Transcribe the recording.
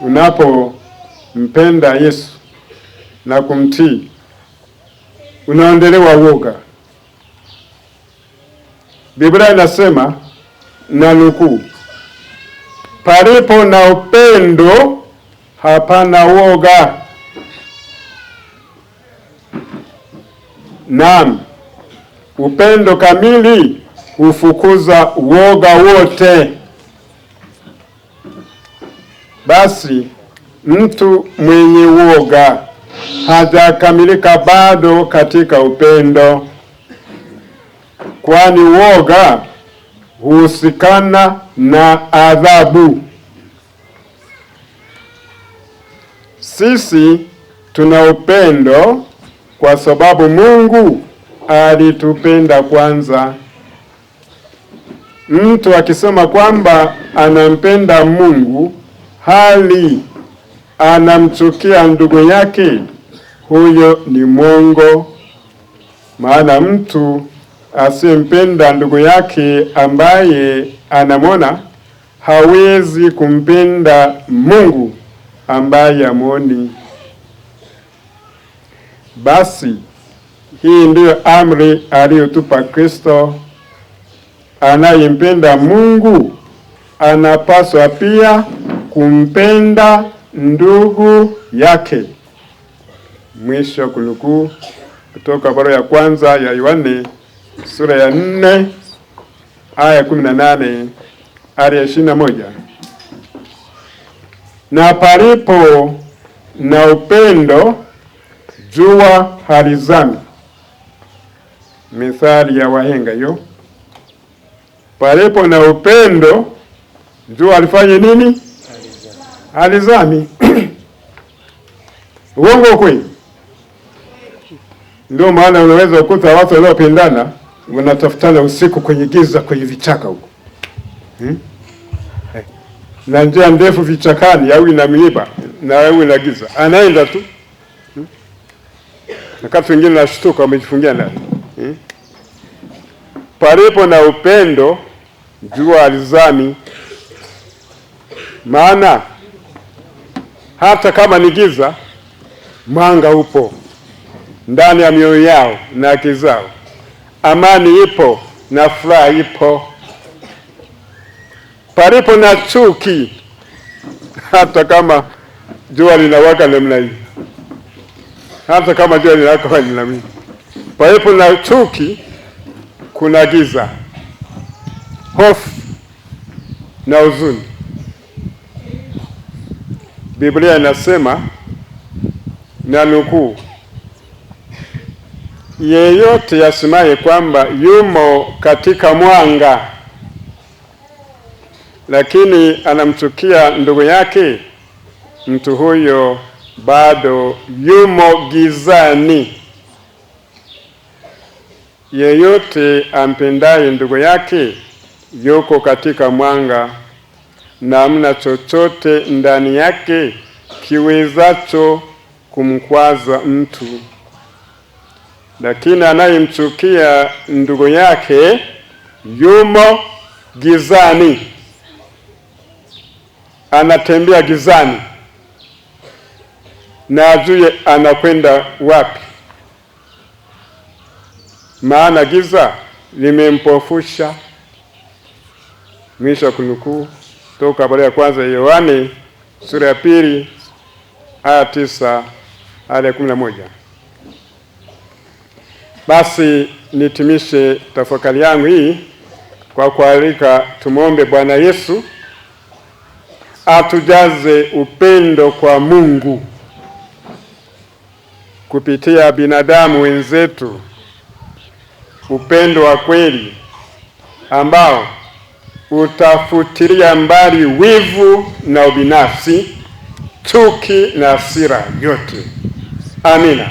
Unapompenda Yesu na kumtii, unaondelewa woga. Biblia inasema na nukuu, palipo na upendo hapana woga. Naam, upendo kamili hufukuza woga wote. Basi mtu mwenye woga hajakamilika bado katika upendo, kwani woga huhusikana na adhabu. Sisi tuna upendo kwa sababu Mungu alitupenda kwanza. Mtu akisema kwamba anampenda Mungu hali anamchukia ndugu yake, huyo ni mwongo. Maana mtu asiyempenda ndugu yake ambaye anamwona hawezi kumpenda Mungu ambaye amwoni. Basi hii ndiyo amri aliyotupa Kristo: anayempenda Mungu anapaswa pia kumpenda ndugu yake. Mwisho kunukuu, kutoka barua ya kwanza ya Yohane sura ya 4 aya 18 hadi ya 21. Na palipo na upendo jua halizami. Mithali ya wahenga hiyo. Palipo na upendo jua alifanye nini? Halizami. Uongo kweli? Ndio maana unaweza kukuta watu waliopendana wanatafutana usiku kwenye giza, kwenye vichaka huko, Na njia ndefu vichakani, au ina miiba na au ina giza, anaenda tu, Wakati wengine nashtuka, wamejifungia ndani, Palipo na upendo jua halizami, maana hata kama ni giza, mwanga upo ndani ya mioyo yao na akili zao. Amani ipo na furaha ipo. Palipo na chuki, hata kama jua linawaka namna hii, hata kama jua linawaka namna hii, palipo na chuki kuna giza, hofu na huzuni. Biblia inasema na nukuu, yeyote asemaye kwamba yumo katika mwanga lakini anamchukia ndugu yake, mtu huyo bado yumo gizani. Yeyote ampendaye ndugu yake yuko katika mwanga, na hamna chochote ndani yake kiwezacho kumkwaza mtu. Lakini anayemchukia ndugu yake yumo gizani, anatembea gizani, na ajue anakwenda wapi, maana giza limempofusha. Mwisho wa kunukuu, toka habari ya kwanza Yohane sura ya 2 aya 9 hadi ya 11. Basi nitimishe tafakari yangu hii kwa kualika tumuombe Bwana Yesu atujaze upendo kwa Mungu kupitia binadamu wenzetu, upendo wa kweli ambao utafutilia mbali wivu na ubinafsi, chuki na hasira yote. Amina.